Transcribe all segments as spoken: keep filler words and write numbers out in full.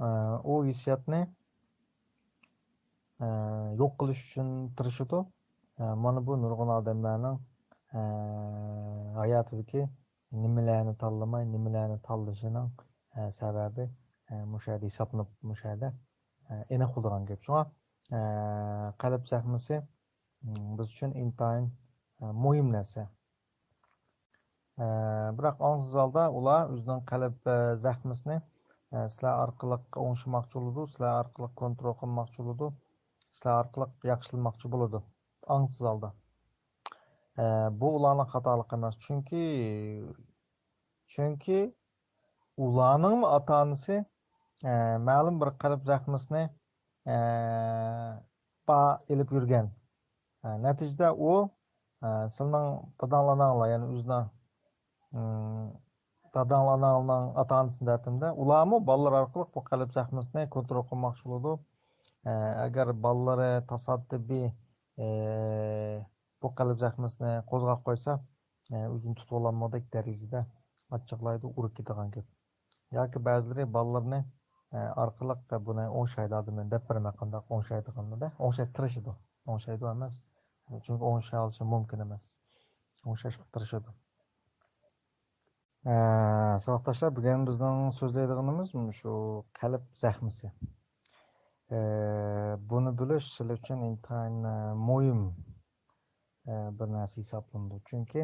ئە، ئۇ ھېسسىياتنى، ئە، يوق قىلىش ئۈچۈن تىرىشىدۇ. ئە، مانا بۇ نۇرغۇن ئادەملەرنىڭ، ئە، ھاياتىدىكى نېمىلەرنى تاللىماي، نېمىلەرنى تاللىشىنىڭ، ئە، سەۋەبى، ئە، مۇشۇ يەردە ھېسابلىنىپ، مۇشۇ يەردە، ئە، ئېنىق بولىدىغان گەپ. شۇڭا، ئە، قەلب زەخمىسى، م، بىز ئۈچۈن ئىنتايىن، ئە، مۇھىم نەرسە. ئە، بىراق ئاڭسىز ھالدا ئۇلار ئۆزىنىڭ قەلب، ئە، زەخمىسىنى، ئە، سىلەر ئارقىلىق ئوڭشىماقچى بولىدۇ، سىلەر ئارقىلىق كونترول قىلماقچى بولىدۇ، سىلەر ئارقىلىق ياخشىلىماقچى بولىدۇ. ئاڭسىز ھالدا. ئە، بۇ ئۇلارنىڭ خاتالىقى ئەمەس. چۈنكى، چۈنكى ئۇلارنىڭمۇ ئاتا-ئانىسى، ئە، مەلۇم بىر قەلب زەخمىسىنى، ئە، با-، ئېلىپ يۈرگەن. ئە، نەتىجىدە ئۇ، ئە، سىلىنىڭ داداڭلار، ئاناڭلار، يەنى ئۆزىنىڭ، ئىم، داداڭلار، ئاناڭلارنىڭ ئاتا-ئانىسىنى دەۋەتتىم-دە، ئۇلارمۇ بالىلىرى ئارقىلىق بۇ قەلب زەخمىسىنى كونترول قىلماقچى بولىدۇ. ئە، ئەگەر بالىلىرى تاسادىپىي، ئە، بۇ قەلب زەخمىسىنى قوزغاپ قويسا، ئە، ئۆزىنى تۇتۇۋالالمىغۇدەك دەرىجىدە ئاچچىقلايدۇ، ئۇرۇپ كېتىدىغان گەپ. ياكى بەزىلىرى بالىلىرىنى، ئە، ئارقىلىق بۇنى ئوڭشايدۇ، ھازىر مەن دەپ بېرىمەن قانداق ئوڭشايدىغىنىنى-دە، ئوڭشاش تىرىشىدۇ. ئوڭشايدۇ ئەمەس. چۈنكى ئوڭشىيالىشى مۇمكىن ئەمەس. ئوڭشاشقا تىرىشىدۇ. ئە، ساۋاقداشلار، بۈگۈن بىزنىڭ سۆزلەيدىغىنىمىز مۇشۇ قەلب زەخمىسى. ئە، بۇنى بىلىش سىلەر ئۈچۈن ئىنتايىن، ئە، مۇھىم، ئە، بىر نەرسە ھېسابلىنىدۇ. چۈنكى،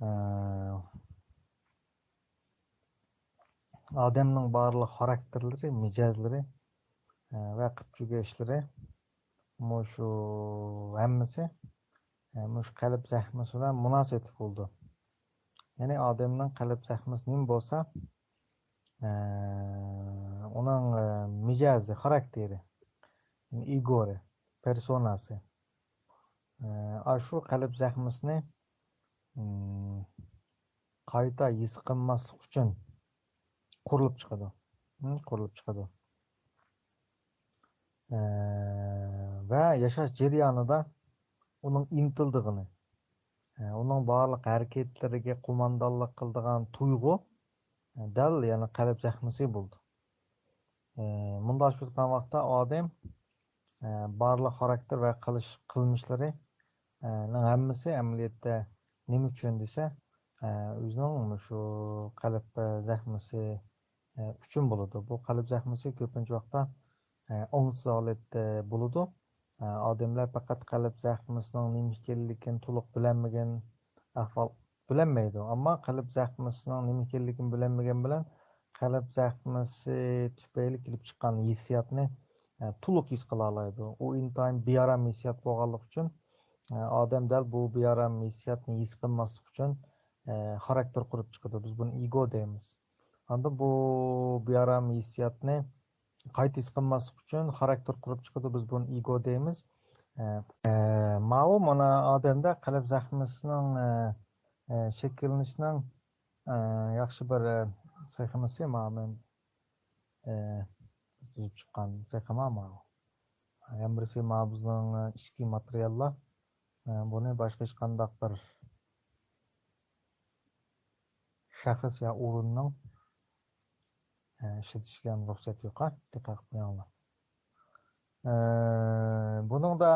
ئە، ئادەمنىڭ بارلىق خاراكتېرلىرى، مىجەزلىرى، ئە، ۋە قىلىپ يۈرگەن ئىشلىرى، مۇشۇ ھەممىسى، ئە، مۇشۇ قەلب زەخمىسى بىلەن مۇناسىۋەتلىك بولىدۇ. يەنى ئادەمنىڭ قەلب زەخمىسى نېمە بولسا، ئە، ئۇنىڭ، ئە، مىجەزى، خاراكتېرى، ئىگورى، پېرسوناسى، ئە، ئاشۇ قەلب زەخمىسىنى، ئىم، قايتا ھېس قىلماسلىق ئۈچۈن قۇرۇلۇپ چىقىدۇ. ھىم، قۇرۇلۇپ چىقىدۇ. ئە، ۋە ياشاش جەريانىدا ئۇنىڭ ئىنتىلىدىغىنى، ئە، ئۇنىڭ بارلىق ھەرىكەتلىرىگە قوماندانلىق قىلىدىغان تۇيغۇ، ئە، دەل يەنە قەلب زەخمىسى بولىدۇ. ئە، مۇنداق ئېيتقان ۋاقىتتا ئادەم، ئە، بارلىق خاراكتېر ۋە قىلىش، قىلمىشلىرى، ئە، نىڭ ھەممىسى ئەمەلىيەتتە نېمە ئۈچۈن دېسە، ئە، ئۆزىنىڭ مۇشۇ قەلب، ئە، زەخمىسى، ئە، ئۈچۈن بولىدۇ. بۇ قەلب زەخمىسى كۆپىنچە ۋاقىتتا، ئە، ئاڭسىز ھالەتتە بولىدۇ. ئە، ئادەملەر پەقەت قەلب زەخمىسىنىڭ نېمە ئىكەنلىكىنى تولۇق بىلەلمىگەن ئەھۋال بىلەلمەيدۇ. ئەمما قەلب زەخمىسىنىڭ نېمە ئىكەنلىكىنى بىلەلمىگەن بىلەن قەلب زەخمىسى تۈپەيلى كېلىپ چىققان ھېسسىياتنى، ئە، تولۇق ھېس قىلالايدۇ. ئۇ ئىنتايىن بىئارام ھېسسىيات بولغانلىقى ئۈچۈن، ئە، ئادەم دەل بۇ بىئارام ھېسسىياتنى ھېس قىلماسلىق ئۈچۈن، ئە، خاراكتېر قۇرۇپ چىقىدۇ. بىز بۇنى ئىگو دەيمىز. ئاندىن بۇ بىئارام ھېسسىياتنى قايتا ھېس قىلماسلىق ئۈچۈن خاراكتېر قۇرۇپ چىقىدۇ. بىز بۇنى ئىگو دەيمىز. ئە، ئە، ماۋۇ مانا ئادەمدە قەلب زەخمىسىنىڭ، ئە، ئە، شەكىللىنىشىنىڭ، ئە، ياخشى بىر، ئە، سخېمىسى ماۋۇ مەن، ئە، تۈزۈپ چىققان سخېما ماۋۇ. يەنە بىرسى ماۋۇ بىزنىڭ، ئە، ئىچكى ماتېرىياللار. ئە، بۇنى باشقا ھېچقانداق بىر شەخس يا ئورۇننىڭ، ئە، ئىشلىتىشكە رۇخسەت يوق، ھە؟ دىققەت قىلىپ قويۇڭلار. ئە، بۇنىڭدا،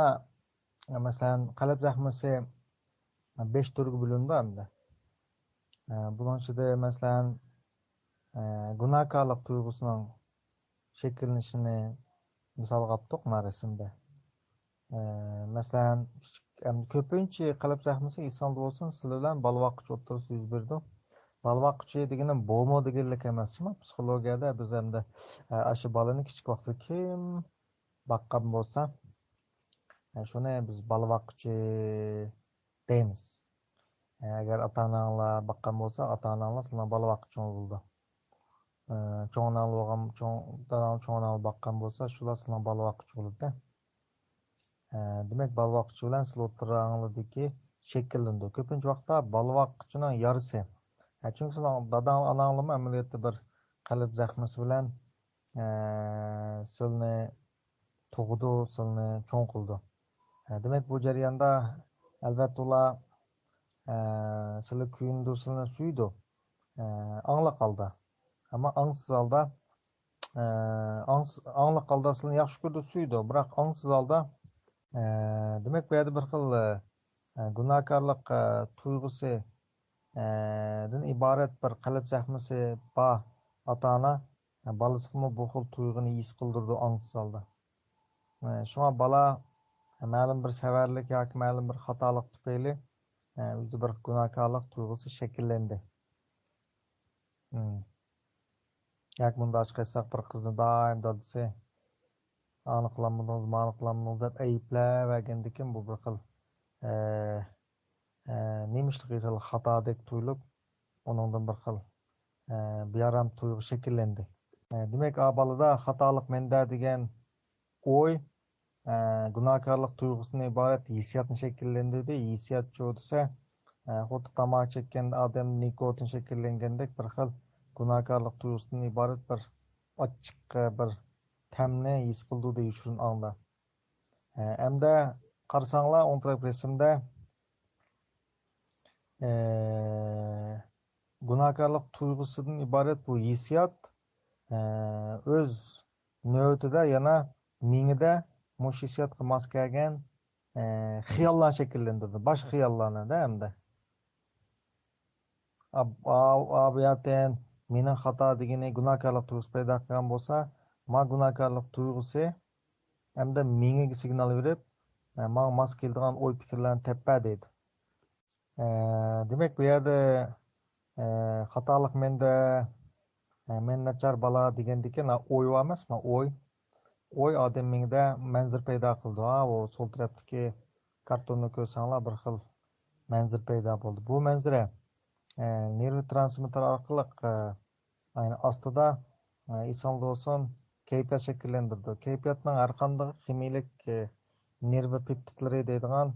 مەسىلەن، قەلب زەخمىسى بەش تۈرگە بۆلۈنىدۇ ئەمدى. ئە، بۇنىڭ ئىچىدە، مەسىلەن، ئە، گۇناھكارلىق تۇيغۇسىنىڭ شەكىللىنىشىنى مىسالغا ئاپتۇق مانا رەسىمدە. ئە، مەسىلەن، كىچىك، ئەمدى كۆپىنچە قەلب زەخمىسى ئېسىڭىزدە بولسۇن، سىلەر بىلەن بالا باققۇچى ئوتتۇرىسىدا يۈز بېرىدۇ. بالا باققۇچى دېگىنىم بومۇ دېگەنلىك ئەمەس، شۇما پسىخولوگىيەدە بىز ئەمدى، ئە، ئاشۇ بالىنى كىچىك ۋاقتىدا كىم باققان بولسا، ئە، شۇنى بىز بالا باققۇچى دەيمىز. ئە، ئەگەر ئاتا-ئاناڭلار باققان بولسا، ئاتا-ئاناڭلار سىلەرنىڭ بالا باققۇچىڭلار بولىدۇ. ئە، چوڭ ئاناڭلار بولغان، چوڭ داداڭلار، چوڭ ئاناڭلار باققان بولسا، شۇلار سىلەرنىڭ بالا باققۇچى بولىدۇ. ئە، دېمەك، بالا باققۇچى بىلەن سىلەر ئوتتۇرىڭلاردىكى شەكىللىنىدۇ. كۆپىنچە ۋاقىتتا بالا باققۇچىنىڭ يارىسى. ئە، چۈنكى سىلەر داداڭلار، ئاناڭلارمۇ ئەمەلىيەتتە بىر قەلب زەخمىسى بىلەن، ئە، سىلىنى تۇغىدۇ، سىلىنى چوڭ قىلىدۇ. ئە، دېمەك، بۇ جەرياندا، ئەلۋەتتە، ئۇلار، ئە، سىلىگە كۆيۈنىدۇ، سىلىنى سۆيىدۇ. ئە، ئاڭلىق ھالدا. ئەمما ئاڭسىز ھالدا، ئە، ئاڭس-، ئاڭلىق ھالدا سىلىنى ياخشى كۆرىدۇ، سۆيىدۇ، بىراق ئاڭسىز ھالدا، ئە، دېمەك، بۇ يەردە بىر خىل، ئە، گۇناھكارلىق، ئە، تۇيغۇسى، ئە، دىن ئىبارەت بىر قەلب زەخمىسى بار ئاتا-ئانا، ئە، بالىسىغىمۇ بۇ خىل تۇيغۇنى ھېس قىلدۇرىدۇ ئاڭسىز ھالدا. ئە، شۇڭا بالا مەلۇم بىر سەۋەنلىك ياكى مەلۇم بىر خاتالىق تۈپەيلى، ئە، ئۆزىدە بىر گۇناھكارلىق تۇيغۇسى شەكىللەندى. مم. ياكى مۇنداقچە قىلساق، بىر قىزنى دائىم دادىسى، «ئانى قىلالمىدىڭىز، مانى قىلالمىدىڭىز» دەپ ئەيىبلەۋەرگەندىكىن، بۇ بىر خىل، ئە، ئە، نېمىشلىق يېسىلا خاتادەك تۇيۇلۇپ، ئۇنىڭدىن بىر خىل، ئە، بىئارام تۇيغۇ شەكىللەندى. ئە، دېمەك، ئا بالىدا خاتالىق مەندە دېگەن ئوي، ئە، گۇناھكارلىق تۇيغۇسىدىن ئىبارەت ھېسسىياتنى شەكىللەندۈردى. ھېسسىيات شۇ دېسە، ئە، خۇددى تاماكا چەككەندە ئادەمدە نىكوتىن شەكىللەنگەندەك بىر خىل گۇناھكارلىق تۇيغۇسىدىن ئىبارەت بىر ئاچچىق، ئە، بىر تەمنى ھېس قىلدۇردى يوشۇرۇن ئاڭدا. ئە، ئەمدى قارىساڭلار ئوڭ تەرەپ رەسىمدە، ئە، گۇناھكارلىق تۇيغۇسىدىن ئىبارەت بۇ ھېسسىيات، ئە، ئۆز نۆۋىتىدە يەنە مېڭىدە مۇشۇ ھېسسىياتقا ماس كەلگەن، ئە، خىياللار شەكىللەندۈرىدۇ. باشقا خىياللارنى-دە ئەمدى. ئا، ئا، ئا، بۇ يەردىن مېنىڭ خاتا دېگىنى گۇناھكارلىق تۇيغۇسى پەيدا قىلغان بولسا، ما گۇناھكارلىق تۇيغۇسى ئەمدى مېڭىگە سىگنال بېرىپ، ئە، ماڭا ماس كېلىدىغان ئوي پىكىرلەرنى تەپپە دەيدۇ. ئە، دېمەك، بۇ يەردە، ئە، خاتالىق مەندە، ئە، مەن ناچار بالا دېگەندىكىن، ئا، ئوي بار ئەمەسمۇ، ئوي. ئوي ئادەم مېڭىدە مەنزىرە پەيدا قىلىدۇ. ھا، ئۇ سول تەرەپتىكى كارتوننى كۆرسەڭلار، بىر خىل مەنزىرە پەيدا بولدى. بۇ مەنزىرە، ئە، نېرۋا ترانسمىتتېر ئارقىلىق، ئە، ئاينى ئاستىدا، ئە، ئېسىڭلاردا بولسۇن، كەيپىيات شەكىللەندۈرىدۇ. كەيپىياتنىڭ ھەر قانداق خىمىيىلىك، ئە، نېرۋا پېپتىدلىرى دەيدىغان،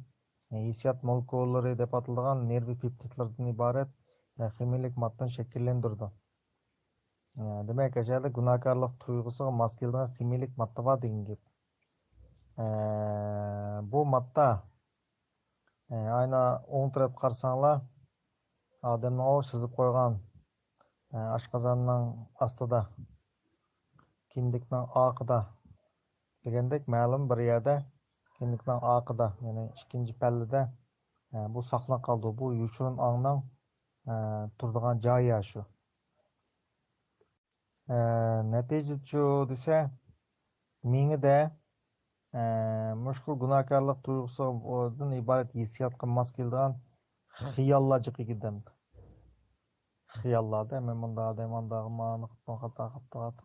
ئە، ھېسسىيات مولېكۇللىرى دەپ ئاتىلىدىغان نېرۋا پېپتىدلىرىدىن ئىبارەت، ئە، خىمىيىلىك ماددىنى شەكىللەندۈرىدۇ. ئە، دېمەك، ئەشەدە گۇناھكارلىق تۇيغۇسىغا ماس كېلىدىغان خىمىيىلىك ماددا بار دېگەن گەپ. ئە، بۇ ماددا، ئە، ئاينا ئوڭ تەرەپ قارىساڭلار، ئادەمنىڭ ئۇ سىزىپ قويغان، ئە، ئاشقازاننىڭ ئاستىدا، كىندىكنىڭ ئارقىدا دېگەندەك، مەلۇم بىر يەردە كىندىكنىڭ ئارقىدا، يەنى ئىككىنچى پەللىدە، ئە، بۇ ساقلىنىپ قالىدۇ. بۇ يوشۇرۇن ئاڭنىڭ، ئە، تۇرىدىغان جايى شۇ. ئە، نەتىجىدە شۇ دېسە، مېڭىدە، ئە، مۇشۇ خىل گۇناھكارلىق تۇيغۇسىدىن ئىبارەت ھېسسىياتقا ماس كېلىدىغان خىياللار جىققا كىردى. خىياللاردا مەن مۇنداق دەيمەن، مۇنداق، مانا خاتا، خاتا، خاتا.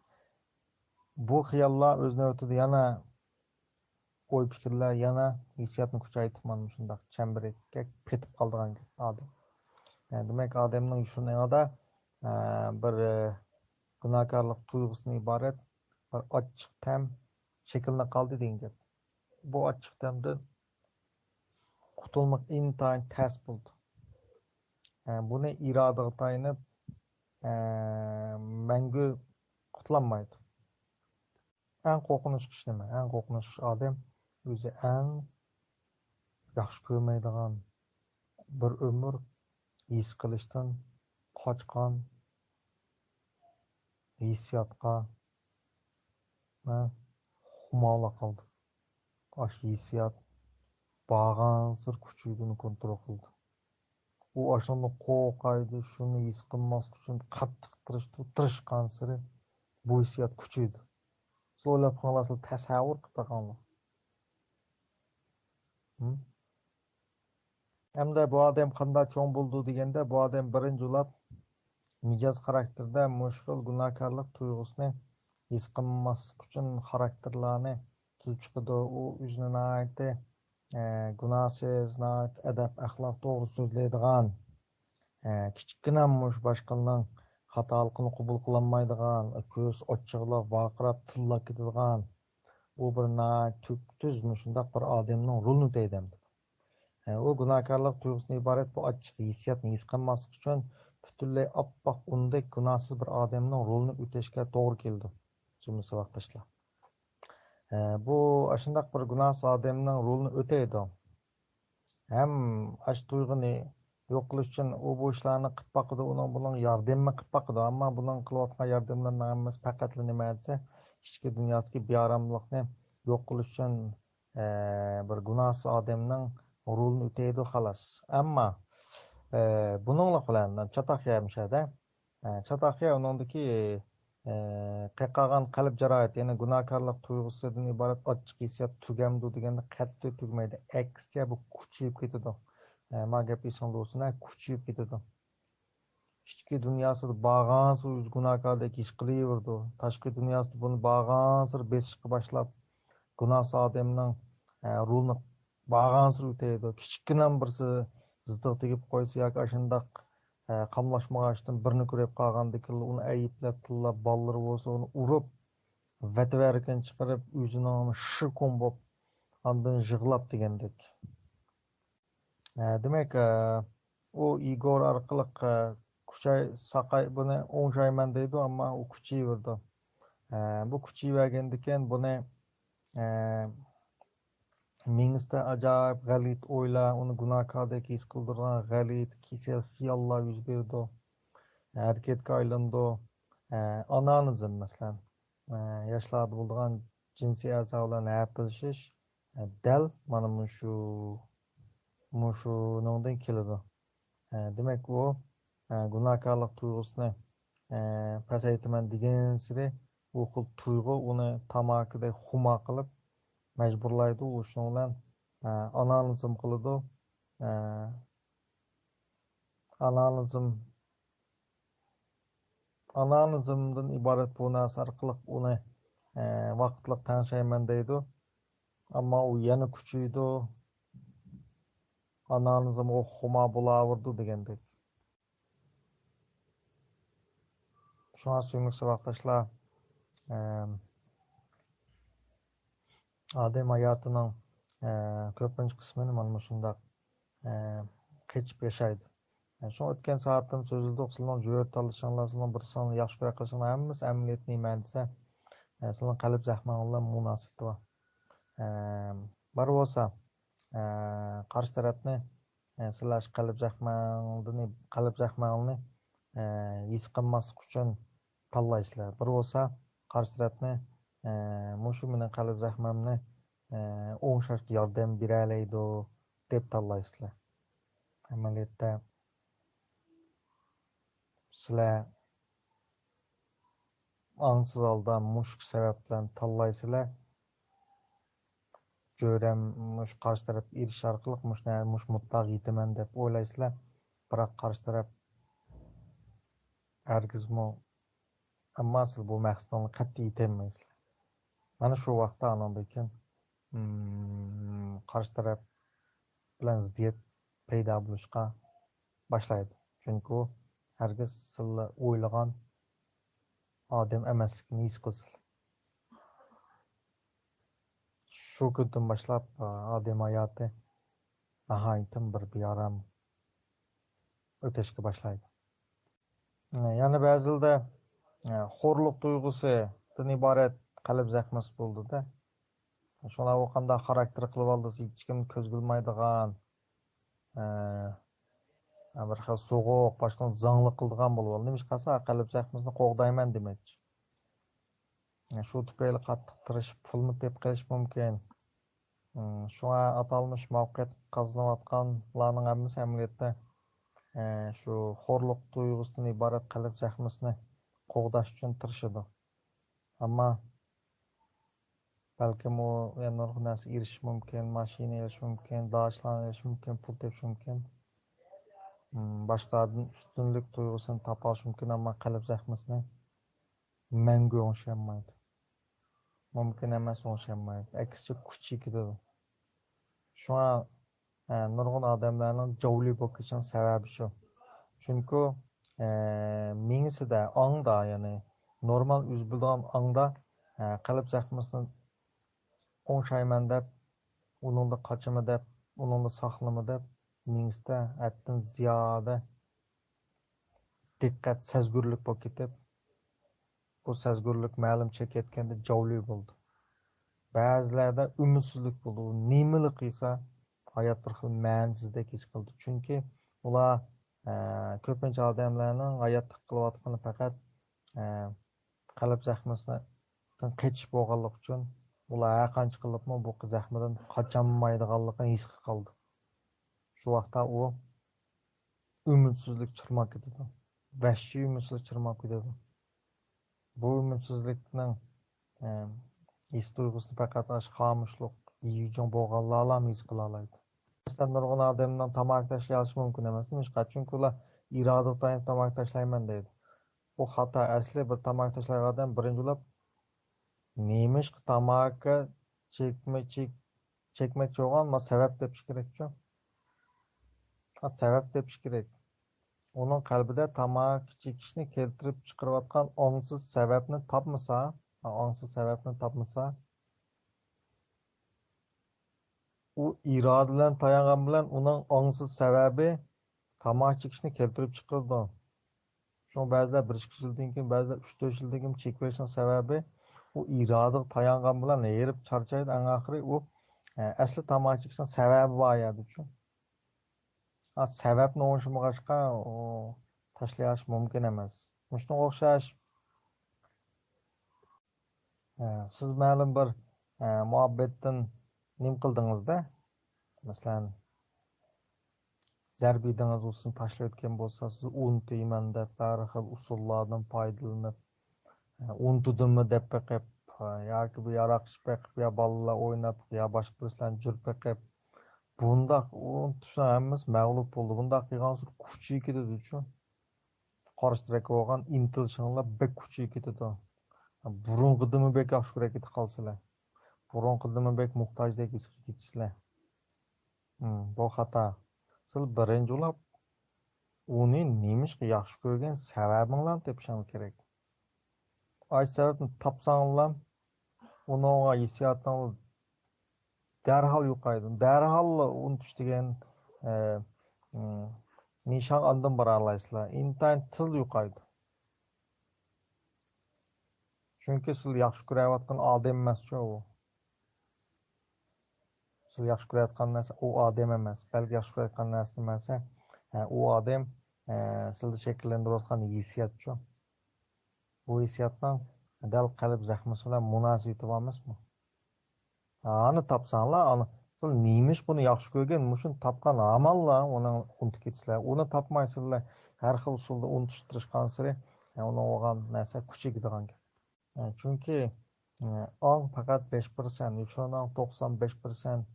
بۇ خىياللار ئۆز نۆۋىتىدە يەنە ئوي پىكىرلەر يەنە ھېسسىياتنى كۈچەيتىپ، مانا مۇشۇنداق چەمبىرەككە پېتىپ قالىدىغان گەپ ئادەم. ئە، دېمەك، ئادەمنىڭ يوشۇرۇن ئېڭىدا، ئە، بىر، ئە، گۇناھكارلىق تۇيغۇسىدىن ئىبارەت بىر ئاچچىق تەم شەكىللىنىپ قالدى دېگەن گەپ. بۇ ئاچچىق تەمدىن قۇتۇلماق ئىنتايىن تەس بولىدۇ. ئە، بۇنى ئىرادىغا تايىنىپ، ئە، مەڭگۈ قۇتۇلالمايدۇ. ئەڭ قورقۇنچلۇق ئىش نېمە؟ ئەڭ قورقۇنچلۇق ئىش ئادەم ئۆزى ئەڭ ياخشى كۆرمەيدىغان، بىر ئۆمۈر ھېس قىلىشتىن قاچقان ھېسسىياتقا، ھە، خۇمارلىق قىلدى. ئاشۇ ھېسسىيات بارغانسېرى كۈچىيىدۇ، ئۇنى كونترول قىلىدۇ. ئۇ ئاشۇندىن قورقايدۇ، شۇنى ھېس قىلماسلىق ئۈچۈن قاتتىق تىرىشىدۇ، تىرىشقانسېرى بۇ ھېسسىيات كۈچىيىدۇ. سىلەر ئويلاپ بېقىڭلار، سىلەر تەسەۋۋۇر قىلىپ بېقىڭلار. ھىم؟ ھەمدە بۇ ئادەم قانداق چوڭ بولىدۇ دېگەندە، بۇ ئادەم بىرىنچى بولۇپ مىجەز خاراكتېرىدە مۇشۇ خىل گۇناھكارلىق تۇيغۇسىنى ھېس قىلماسلىق ئۈچۈن خاراكتېرلارنى تۈزۈپ چىقىدۇ. ئۇ ئۆزىنى ناھايىتى، ئە، گۇناھسىز، ناھايىتى ئەدەپ-ئەخلاق توغرا سۆزلەيدىغان، ئە، كىچىككىنە مۇشۇ باشقىلارنىڭ خاتالىقىنى قوبۇل قىلالمايدىغان، كۆزى ئاچچىقلاپ، ۋارقىراپ، تىللاپ كېتىدىغان، ئۇ بىر ناھايىتى تۈپتۈز مۇشۇنداق بىر ئادەمنىڭ رولىنى ئۆتەيدۇ ئەمدى. ئە، ئۇ گۇناھكارلىق تۇيغۇسىدىن ئىبارەت بۇ ئاچچىق ھېسسىياتنى ھېس قىلماسلىق ئۈچۈن پۈتۈنلەي ئاپئاق ئۇندەك گۇناھسىز بىر ئادەمنىڭ رولىنى ئۆتەشكە توغرا كېلىدۇ، جۈملە ساۋاقداشلار. ئە، بۇ ئاشۇنداق بىر گۇناھسىز ئادەمنىڭ رولىنى ئۆتەيدۇ. ھەم ئاشۇ تۇيغۇنى يوق قىلىش ئۈچۈن ئۇ بۇ ئىشلارنى قىلىپ باقىدۇ، ئۇنىڭ بۇنىڭ ياردىمىنى قىلىپ باقىدۇ. ئەمما بۇنىڭ قىلىۋاتقان ياردەملىرىنىڭ ھەممىسى پەقەتلا نېمە دېسە، ئىچكى دۇنياسىدىكى بىئاراملىقنى يوق قىلىش ئۈچۈن، ئە، بىر گۇناھسىز ئادەمنىڭ رولىنى ئۆتەيدۇ، خالاس. ئەمما، ئە، بۇنىڭلىق بىلەن چاتاق يەر مۇشەدە، ئە، چاتاق يەر ئۇنىڭدىكى، ئە، قېقىلغان قەلب جاراھىتى، يەنى گۇناھكارلىق تۇيغۇسىدىن ئىبارەت ئاچچىق ھېسسىيات تۈگەمدۇ دېگەندە، قەتئىي تۈگىمەيدۇ. ئەكسىچە، بۇ كۈچىيىپ كېتىدۇ. ئە، ما گەپ ئېسىڭدە بولسۇن، ھە، كۈچىيىپ كېتىدۇ. ئىچكى دۇنياسىدا بارغانسېرى ئۆزى گۇناھكاردەك ھېس قىلىۋېرىدۇ. تاشقى دۇنياسىدا بۇنى بارغانسېرى بېسىشقا باشلاپ، گۇناھسىز ئادەمنىڭ، ئە، رولىنى بارغانسېرى ئۆتەيدۇ. كىچىككىنە بىرسى زىتىغا تېگىپ قويسا ياكى ئاشۇنداق، ئە، قاملاشمىغان ئىشتىن بىرنى كۆرۈپ قالغاندىكىنلا ئۇنى ئەيىبلەپ، تىللاپ، بالىلىرى بولسا ئۇنى ئۇرۇپ، ۋەتىۋەرىكىنى چىقىرىپ، ئۆزىنىڭ شىركوم بولۇپ، ئاندىن يىغلاپ دېگەندەك. ئە، دېمەك، ئە، ئۇ ئىگور ئارقىلىق، ئە، كۈچەي، ساقاي، بۇنى ئوڭشايمەن دەيدۇ، ئەمما ئۇ كۈچىيىۋېرىدۇ. ئە، بۇ كۈچىيىۋەرگەندىكىن بۇنى، ئە، مېڭىسىدە ئاجايىپ غەلىتە ئويلار، ئۇنى گۇناھكاردەك ھېس قىلدۇرىدىغان غەلىتە كېسەل خىياللار يۈز بېرىدۇ. ھەرىكەتكە ئايلىنىدۇ. ئە، ئانالىزم، مەسىلەن، ئە، ياشلاردا بولىدىغان جىنسىي ئەزا بىلەن ھەپىلىشىش، ئە، دەل مانا مۇشۇ، مۇشۇنىڭدىن كېلىدۇ. ئە، دېمەك، ئۇ، ئە، گۇناھكارلىق تۇيغۇسىنى، ئە، پەسەيتىمەن دېگەنسېرى، بۇ خىل تۇيغۇ ئۇنى تاماكىدەك خۇمار قىلىپ مەجبۇرلايدۇ. ئۇ شۇنىڭ بىلەن، ئە، ئانالىزم قىلىدۇ. ئە، ئانالىزم، ئانالىزمدىن ئىبارەت بۇ نەرسە ئارقىلىق ئۇنى، ئە، ۋاقىتلىق تەڭشەيمەن دەيدۇ. ئەمما ئۇ يەنە كۈچىيىدۇ. ئانالىزم ئۇ خۇمار بولاۋېرىدۇ دېگەندەك. شۇڭا سۆيۈملۈك ساۋاقداشلار، ئەم، ئادەم ھاياتىنىڭ، ئە، كۆپىنچە قىسمىنى مانا مۇشۇنداق، ئە، قېچىپ ياشايدۇ. ئە، شۇڭا ئۆتكەن سائەتتىمۇ سۆزلىدۇق، سىلەرنىڭ جۆرە تاللىشىڭلار، سىلەرنىڭ بىر سىڭلىنى ياخشى كۆرۈپ قېلىشىڭلار ھەممىسى ئەمەلىيەتتە نېمە دېسە، ئە، سىلەرنىڭ قەلب زەخمىڭلار بىلەن مۇناسىۋىتى بار. ئە، بار بولسا، ئە، قارشى تەرەپنى، ئە، سىلەر شۇ قەلب زەخمىڭدىن، قەلب زەخمىڭلارنى، ئە، ھېس قىلماسلىق ئۈچۈن تاللايسىلەر. بىر بولسا قارشى تەرەپنى، ئە، مۇشۇ مېنىڭ قەلب زەخمەمنى، ئە، ئوڭشاشقا ياردەم بېرەلەيدۇ دەپ تاللايسىلەر. ئەمەلىيەتتە سىلەر ئاڭسىز ھالدا مۇشۇ سەۋەب بىلەن تاللايسىلەر. جۆرەم مۇشۇ قارشى تەرەپكە ئېرىشىش ئارقىلىق مۇشۇ نە-، مۇشۇ مۇددىئاغا يېتىمەن دەپ ئويلايسىلەر. بىراق قارشى تەرەپ ھەرگىزمۇ، ئەمما سىز بۇ مەقسىتىڭلارغا قەتئىي يېتەلمەيسىلەر. مانا شۇ ۋاقىتتا ئانىڭدىن كېيىن، ئىم، قارشى تەرەپ بىلەن زىددىيەت پەيدا بولۇشقا باشلايدۇ. چۈنكى ئۇ ھەرگىز سىلەر ئويلىغان ئادەم ئەمەسلىكىنى ھېس قىلسىلەر. شۇ كۈندىن باشلاپ، ئادەم ھاياتى ناھايىتى بىر بىئارام ئۆتۈشكە باشلايدۇ. يەنە بەزىلەردە خورلۇق تۇيغۇسىدىن ئىبارەت قەلب زەخمىسى بولىدۇ-دە. شۇڭلار ئۇ قانداق خاراكتېر قىلىۋالدى دېسە، ھېچكىم كۆزگە ئىلمايدىغان، ئە، بىر خىل سوغۇق، باشقىلارنى زاڭلىق قىلىدىغان بولۇۋالدى. نېمىشقا دېسە، قەلب زەخمىسىنى قوغدايمەن دېمەكچى. شۇ تۈپەيلى قاتتىق تىرىشىپ، پۇلمۇ تېپىپ قېلىشى مۇمكىن. شۇڭا ئاتالمىش مۇۋەپپەقىيەت قازىنىۋاتقانلارنىڭ ھەممىسى ئەمەلىيەتتە، شۇ خورلۇق تۇيغۇسىدىن ئىبارەت قەلب زەخمىسىنى قوغداش ئۈچۈن تىرىشىدۇ. ئەمما بەلكىم ئۇ يەنە نۇرغۇن نەرسىگە ئېرىشىشى مۇمكىن، ماشىنا ئېلىشى مۇمكىن، داشلارنى ئېلىشى مۇمكىن، پۇل تېپىشى مۇمكىن. باشقىلاردىن ئۈستۈنلۈك تۇيغۇسىنى تاپالىشى مۇمكىن، ئەمما قەلب زەخمىسىنى مەڭگۈ ئوڭشىيالمايدۇ. مۇمكىن ئەمەس ئوڭشىيالمايدۇ. ئەكسىچە كۈچىيىپ كېتىدۇ. شۇڭا، ئە، نۇرغۇن ئادەملەرنىڭ جاۋلى بولۇپ كېتىشىنىڭ سەۋەبى شۇ. چۈنكى، ئە، مېڭىسىدە، ئاڭدا، يەنى نورمال ئۆزى بىلىدىغان ئاڭدا، ئە، قەلب زەخمىسىنى ئوڭشايمەن دەپ، ئۇنىڭدا قاچىمەن دەپ، ئۇنىڭدا ساقلىنىمەن دەپ، مېڭىسىدە ھەددىدىن زىيادە دىققەت، سەزگۈرلۈك بولۇپ كېتىپ، بۇ سەزگۈرلۈك مەلۇم چەككە يەتكەندە جاۋلى بولىدۇ. بەزىلەردە ئۈمىدسىزلىك بولىدۇ. ئۇ نېمىلا قىلسا، ھايات بىر خىل مەنىسىزدەك ھېس قىلىدۇ. چۈنكى ئۇلار، ئە، كۆپىنچە ئادەملەرنىڭ ھاياتلىق قىلىۋاتقىنى پەقەت، ئە، قەلب زەخمىسىدىن قېچىش بولغانلىقى ئۈچۈن، ئۇلار ھەر قانچە قىلىپمۇ بۇ زەخمىدىن قاچالمايدىغانلىقىنى ھېس قىلىپ قالىدۇ. شۇ ۋاقىتتا ئۇ ئۈمىدسىزلىك چىرماپ كېتىدۇ. ۋەھشىي ئۈمىدسىزلىك چىرماپ كېتىدۇ. بۇ ئۈمىدسىزلىكنىڭ، ئە، ھېس تۇيغۇسىنى پەقەت ئاشۇ خامۇشلۇق، يىۋجۇڭ بولغانلارلا ھېس قىلالايدۇ. مەسىلەن، نۇرغۇن ئادەمنىڭ تاماكا تاشلىيالىشى مۇمكىن ئەمەس. نېمىشقا؟ چۈنكى ئۇلار ئىرادىگە تايىنىپ تاماكا تاشلايمەن دەيدۇ. بۇ خاتا. ئەسلى بىر تاماكا تاشلايدىغان ئادەم بىرىنچى بولۇپ، نېمىشقا تاماكا چەكمە-، چەك-، چەكمەكچى بولغان، ما سەۋەب تېپىش كېرەكچۇ. ھا، سەۋەب تېپىش كېرەك. ئۇنىڭ قەلبىدە تاماكا چېكىشنى كەلتۈرۈپ چىقىرىۋاتقان ئاڭسىز سەۋەبنى تاپمىسا، ھا، ئاڭسىز سەۋەبنى تاپمىسا، ئۇ ئىرادە بىلەن تايانغان بىلەن ئۇنىڭ ئاڭسىز سەۋەبى تاماكا چېكىشنى كەلتۈرۈپ چىقىرىدۇ. شۇڭا بەزىلەر بىر ئىككى يىلدىن كېيىن، بەزىلەر ئۈچ تۆت يىلدىن كېيىن چېكىۋېلىشنىڭ سەۋەبى، ئۇ ئىرادىغا تايانغان بىلەن ھېرىپ چارچايدۇ. ئەڭ ئاخىرى ئۇ، ئە، ئەسلى تاماكا چېكىشنىڭ سەۋەبى بار يەردىچۇ. ئا، سەۋەبنى ئوڭشىمىغاچقا، ئۇ تاشلىياش مۇمكىن ئەمەس. مۇشۇنىڭغا ئوخشاش، ئە، سىز مەلۇم بىر، ئە، مۇھەببەتتىن نېمە قىلدىڭىز-دە؟ مەسىلەن، زەربە يېدىڭىز، ئۇ سىزنى تاشلىۋەتكەن بولسا، سىز ئۇنتۇيمەن دەپ، ھەر خىل ئۇسۇللاردىن پايدىلىنىپ، ئۇنتۇدۇممۇ دەپ بېقىپ، ياكى بىر ياراق ئىچىپ بېقىپ، يا بالىلار ئويناپ، يا باشقا بىرسىلەرنى جۈرۈپ بېقىپ، بۇنداق ئۇنتۇشنىڭ ھەممىسى مەغلۇپ بولىدۇ. بۇنداق قىلغانسېرى كۈچىيىپ كېتىدۇچۇ. قارشى تەرەپكە بولغان ئىنتىلىشىڭلار بەك كۈچىيىپ كېتىدۇ. بۇرۇنقىدىنمۇ بەك ياخشى كۆرۈپ كېتىپ قالىسىلەر. بۇرۇنقىدىنمۇ بەك موھتاجدەك ھېس قىلىپ كېتىسىلەر. ھىم، بۇ خاتا. سىلەر بىرىنچى بولۇپ ئۇنى نېمىشقا ياخشى كۆرگەن سەۋەبىڭلارنى تېپىشىڭلار كېرەك. ئاي سەۋەبنى تاپساڭلار، ئۇنىڭغا ھېسسىياتىڭلار دەرھال يوقايدۇ. دەرھاللا ئۇنتۇش دېگەن، ئە، ئىم، نىشانغا ئاندىن بارالايسىلەر. ئىنتايىن تېزلا يوقايدۇ. چۈنكى سىلەر ياخشى كۆرۈۋاتقان ئادەم ئەمەسچۇ ئۇ. سىلەر ياخشى كۆرۈۋاتقان نەرسە ئۇ ئادەم ئەمەس. بەلكى ياخشى كۆرۈۋاتقان نەرسە نېمە دېسە، ھە، ئۇ ئادەم، ئە، سىلەردە شەكىللەندۈرۈۋاتقان ھېسسىياتچۇ. بۇ ھېسسىياتنىڭ دەل قەلب زەخمىسى بىلەن مۇناسىۋىتى بار ئەمەسمۇ؟ ئانى تاپساڭلار، ئانا، سىلەر نېمىش بۇنى ياخشى كۆرگەن، مۇشۇنى تاپقان ھامانلا ئۇنى ئۇنتۇپ كېتىسىلەر. ئۇنى تاپمايسىلەر، ھەر خىل ئۇسۇلدا ئۇنتۇشقا تىرىشقانسېرى، ئۇنىڭ بولغان نەرسە كۈچىيىدىغان گەپ. چۈنكى ئاڭ پەقەت بەش پىرسەنت، يوشۇرۇن ئاڭ توقسان بەش پىرسەنت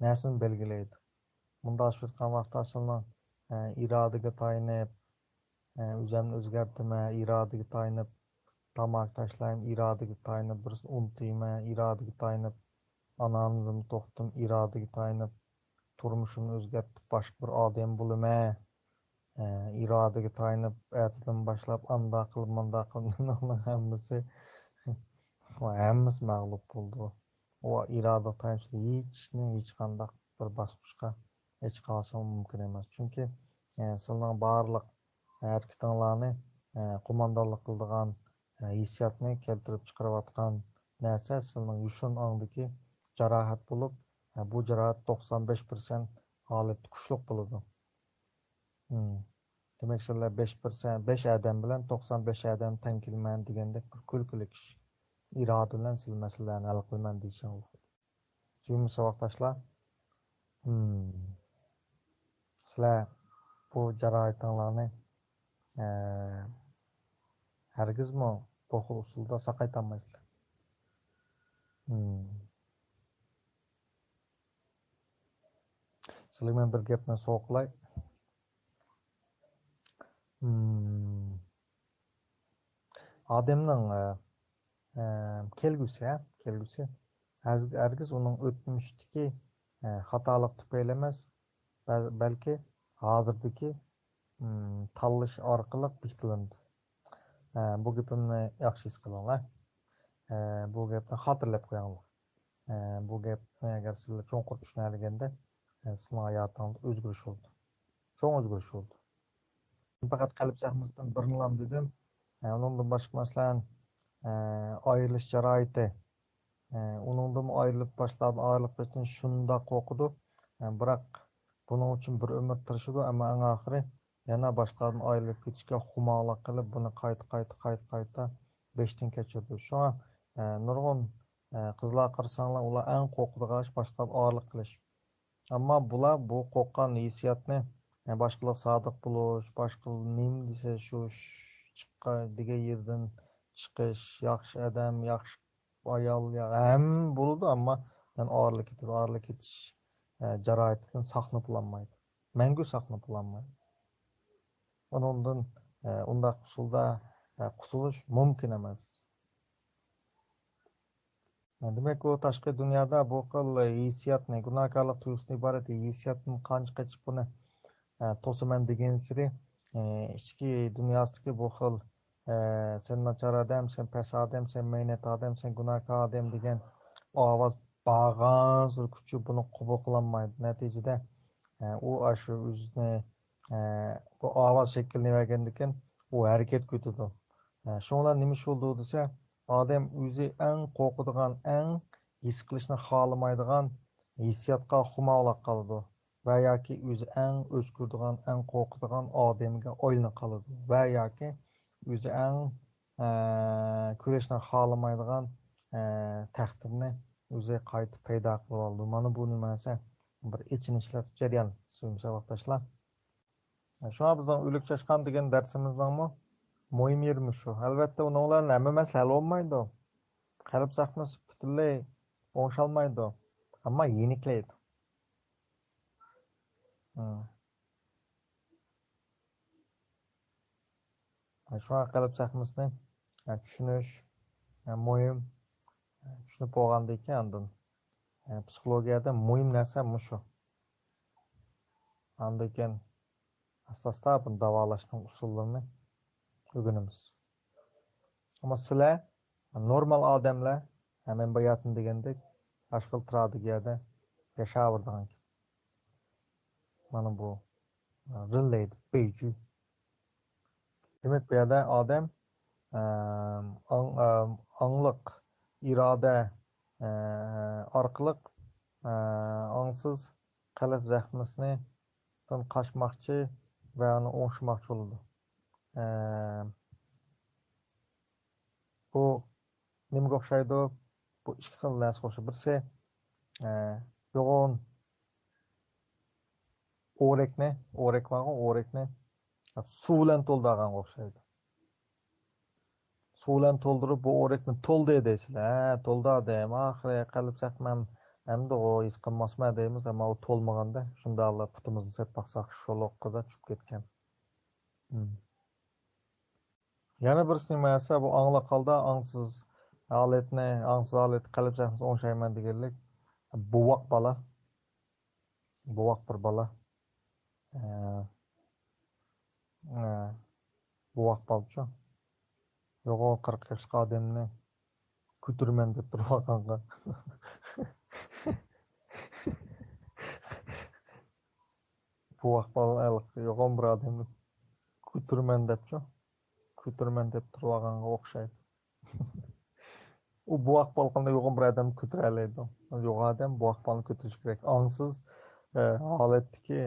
نەرسىنى بەلگىلەيدۇ. مۇنداق ئېيتقان ۋاقىتتا سىلەرنىڭ ئىرادىگە تايىنىپ، ئۆزۈمنى ئۆزگەرتىمەن، ئىرادىگە تايىنىپ، تاماكا تاشلايمەن، ئىرادىگە تايىنىپ، بىرسىنى ئۇنتۇيمەن، ئىرادىگە تايىنىپ، ئانامدىن توختىدىم، ئىرادىگە تايىنىپ، تۇرمۇشۇمنى ئۆزگەرتىپ، باشقا بىر ئادەم بولىمەن، ئىرادىگە تايىنىپ، ئەتىدىن باشلاپ ئانداق قىلىپ، مۇنداق قىلىپ، بۇنىڭ ھەممىسى، ھەممىسى مەغلۇپ بولىدۇ. ئۇ ئىرادىگە تايىنىپ ھېچ ئىشنى ھېچقانداق بىر باسقۇچقا ھېچ قالسىڭىز مۇمكىن ئەمەس. چۈنكى، ئە، سىلىنىڭ بارلىق ھەرىكىتىڭلارنى، ئە، قوماندانلىق قىلىدىغان، ئە، ھېسسىياتنى كەلتۈرۈپ چىقىرىۋاتقان نەرسە سىلىنىڭ يوشۇرۇن ئاڭدىكى جاراھەت بولۇپ، ئە، بۇ جاراھەت توقسان بەش پىرسەنت ھالەتتە كۈچلۈك بولىدۇ. ھىم. دېمەك، سىلەر بەش پىرسەنت، بەش ئادەم بىلەن توقسان بەش ئادەم تەڭ كېلىمەن دېگەندەك بىر كۈلكىلىك ئىش. ئىرادە بىلەن سىلەر مەسىلىلەرنى ھەل قىلىمەن دېيىشىڭلار. سۆيۈملۈك ساۋاقداشلار، ھىم، سىلەر بۇ جاراھىتىڭلارنى، ئە، ھەرگىزمۇ بۇ خىل ئۇسۇلدا ساقايتالمايسىلەر. ھىم. سىلەرگە مەن بىر گەپنى سوۋغا قىلاي. ھىم. ئادەمنىڭ، ئە، ئە، كەلگۈسى، ھە، كەلگۈسى ھەز-، ھەرگىز ئۇنىڭ ئۆتمۈشتىكى، ئە، خاتالىق تۈپەيلى ئەمەس، بەل-، بەلكى ھازىردىكى، ھىم، تاللىشى ئارقىلىق بېكىتىلىدۇ. ئە، بۇ گېپىمنى ياخشى ھېس قىلىڭلار. ئە، بۇ گەپنى خاتىرىلەپ قويۇڭلار. ئە، بۇ گەپنى ئەگەر سىلەر چوڭقۇر چۈشىنەلىگەندە، ئە، سىلەرنىڭ ھاياتىڭلاردا ئۆزگىرىش بولىدۇ. چوڭ ئۆزگىرىش بولىدۇ. پەقەت قەلب زەخمىسىدىن بىرنىلا دېدىم. ئە، ئۇنىڭدىن باشقا، مەسىلەن، ئە، ئايرىلىش جاراھىتى. ئە، ئۇنىڭدىنمۇ ئايرىلىپ باشلاردىن ئايرىلىپ كەتسىڭىز شۇنداق قورقىدۇ. ئە، بىراق، بۇنىڭ ئۈچۈن بىر ئۆمۈر تىرىشىدۇ، ئەمما ئەڭ ئاخىرى يەنە باشقىلاردىن ئايرىلىپ كېتىشكە خۇمارلىق قىلىپ، بۇنى قايتا، قايتا، قايتا، قايتا بېشىدىن كەچۈرىدۇ. شۇڭا، ئە، نۇرغۇن، ئە، قىزلار قارىساڭلار، ئۇلار ئەڭ قورقىدىغان ئىش باشقىلار بىلەن ئارىلىق قىلىش. ئەمما بۇلار بۇ قورققان ھېسسىياتنى، ئە، باشقىلارغا سادىق بولۇش، باشقىلار نېمە دېسە شۇ چىققان دېگەن يېرىدىن چىقىش، ياخشى ئادەم، ياخشى ئايال، يا-، ھەممە بولىدۇ، ئەمما يەنە ئارىلىق كېتىدۇ. ئارىلىق كېتىش، ئە، جارايىتىدىن ساقلىنىپ بولالمايدۇ. مەڭگۈ ساقلىنىپ بولالمايدۇ. ئۇنىڭدىن، ئە، ئۇنداق ئۇسۇلدا، ئە، قۇتۇلۇش مۇمكىن ئەمەس. دېمەك، ئۇ تاشقى دۇنيادا بۇ خىل ھېسسىياتنى، گۇناھكارلىق تۇيغۇسىدىن ئىبارەت ھېسسىياتتىن قانچە قېچىپ بۇنى، ئە، توسىمەن دېگەنسېرى، ئە، ئىچكى دۇنياسىدىكى بۇ خىل، ئە، سەن ناچار ئادەم، سەن پەس ئادەم، سەن مەينەت ئادەم، سەن گۇناھكار ئادەم دېگەن ئاۋاز بارغانسېرى كۈچىيىپ بۇنى قوبۇل قىلالمايدۇ. نەتىجىدە، ئە، ئۇ ئاشۇ ئۆزىنى، ئە، بۇ ئاۋاز شەكىللىنىۋەرگەندىكىن ئۇ ھەرىكەتكە ئۆتىدۇ. ئە، شۇڭلار نېمە ئىش بولىدۇ دېسە، ئادەم ئۆزى ئەڭ قورقىدىغان، ئەڭ ھېس قىلىشنى خالىمايدىغان ھېسسىياتقا خۇمارلىق قالىدۇ ۋە ياكى ئۆزى ئەڭ ئۆچ كۆرىدىغان، ئەڭ قورقىدىغان ئادەمگە ئايلىنىپ قالىدۇ ۋە ياكى ئۆزى ئەڭ، ئە، كۈرەشنى خالىمايدىغان، ئە، تەقدىرنى ئۆزى قايتا پەيدا قىلىۋالىدۇ. مانا بۇ نېمە دېسە، بىر ئېچىنىشلىق جەريان، سۆيۈملۈك ساۋاقداشلار. شۇڭا بىزنىڭ ئۆلۈك چاشقان دېگەن دەرسىمىزنىڭمۇ مۇھىم يېرى مۇشۇ. ئەلۋەتتە، ئۇنىڭ بىلەن ھەممە مەسىلە ھەل بولمايدۇ. قەلب زەخمىسى پۈتۈنلەي ئوڭشالمايدۇ. ئەمما يېنىكلەيدۇ. مم. شۇڭا قەلب زەخمىسىنى، ئە، چۈشىنىش، ئە، مۇھىم. ئە، چۈشىنىپ بولغاندىن كېيىن ئاندىن، ئە، پسىخولوگىيەدە مۇھىم نەرسە مۇشۇ. ئاندىن كېيىن ئاستا-ئاستا بۇنى داۋالاشنىڭ ئۇسۇللىرىنى ئۆگىنىمىز. ئەمما سىلەر نورمال ئادەملەر، ھە، مەن باياتىن دېگەندەك، ئاشۇ خىل تۇرادىغان يەردە ياشاۋېرىدىغان گەپ. مانا بۇ، ئە، رىلەيدۇ بېيجۈ. دېمەك، بۇ يەردە ئادەم، ئەم، ئاڭ-، ئەم، ئاڭلىق ئىرادە، ئە، ئارقىلىق، ئە، ئاڭسىز قەلب زەخمىسىدىن قاچماقچى ۋە ئۇنى ئوڭشىماقچى بولىدۇ. ئەم، بۇ نېمىگە ئوخشايدۇ؟ بۇ ئىككى خىل نەرسىگە ئوخشايدۇ. بىرسى، ئە، يوغان ئورەكنى، ئورەك بارغۇ، ئورەكنى سۇ بىلەن تولدۇرغانغا ئوخشايدۇ. سۇ بىلەن تولدۇرۇپ، بۇ ئورەكنى تولدى دەيسىلەر. ھە، تولدى ئادەم. ئاخىرى قەلب زەخمەم ئەمدىغۇ ھېس قىلماسمەن دەيمىز، ئەمما ئۇ تولمىغاندا شۇنداقلا پۇتىمىزنى سېلىپ باقساق، شولۇققىدا چۈشۈپ كەتكەن. مم. يەنە بىرسى نېمە دېسە، بۇ ئاڭلىق ھالدا ئاڭسىز ھالەتنى، ئاڭسىز ھالەتتە قەلب زەخمىسى ئوڭشايمەن دېگەنلىك بوۋاق بالا. بوۋاق بىر بالا. ئە، ئە، بوۋاق بالىچۇ. يوغان قىرىق ياشلىق ئادەمنى كۆتۈرىمەن دەپ تۇرۇۋالغانغا. بوۋاق بالا يوغان بىر ئادەمنى كۆتۈرىمەن دەپچۇ. كۆتۈرىمەن دەپ تۇرۇۋالغانغا ئوخشايدۇ. ئۇ بوۋاق بالىنى يوغان بىر ئادەم كۆتۈرەلەيدۇ. يوغان ئادەم بوۋاق بالىنى كۆتۈرۈشى كېرەك. ئاڭسىز، ئە، ھالەتتىكى،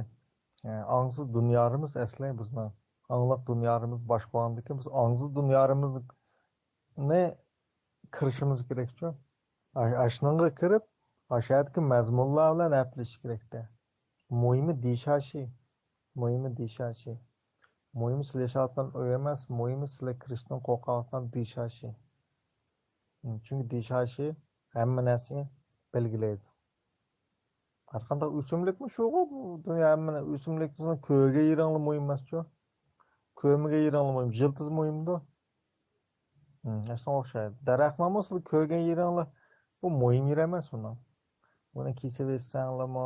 ئە، ئاڭسىز دۇنيارىمىز ئەسلى بىزنىڭ. ئاڭلىق دۇنيارىمىز باشقا بولغاندىكىن بىز ئاڭسىز دۇنيارىمىزنى كىرىشىمىز كېرەكچۇ. ئا-، ئاشۇنىڭغا كىرىپ، ئاشۇ يەردىكى مەزمۇنلار بىلەن ھەپىلىشىش كېرەكتە. مۇھىمى دىشاشى. مۇھىمى دىشاشى. مۇھىمى سىلەر ياشاۋاتقان ئۆي ئەمەس، مۇھىمى سىلەر كىرىشتىن قورقۇۋاتقان دىشاشى. چۈنكى دىشاشى ھەممە نەرسىنى بەلگىلەيدۇ. ھەرقانداق ئۆسۈملۈكمۇ شۇغۇ، بۇ دۇنيا ھەممە ئۆسۈملۈكنى كۆرگەن يېرىڭلا مۇھىم ئەمەسچۇ. كۆرمىگەن يېرىڭلا مۇھىم. يىلتىز مۇھىمدۇ؟ ھىم، شۇنىڭغا ئوخشايدۇ. دەرەخنىڭمۇ سىز كۆرگەن يېرىڭلا، بۇ مۇھىم يېرى ئەمەس ئۇنىڭ. بۇنى كېسىۋەتسەڭلىمۇ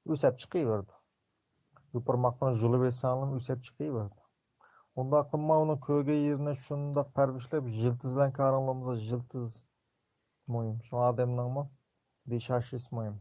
ئۆسۈپ چىقىۋېرىدۇ. يوپۇرماقلىرىنى يۇلۇۋەتسەڭلىمۇ ئۆسۈپ چىقىۋېرىدۇ. ئۇنداق قىلماي ئۇنىڭ كۆرگەن يېرىنى شۇنداق پەرۋىشلەپ، يىلتىز بىلەن كارىڭلار بولسا يىلتىز مۇھىم. شۇڭا ئادەمنىڭمۇ دىشاشىسى مۇھىم.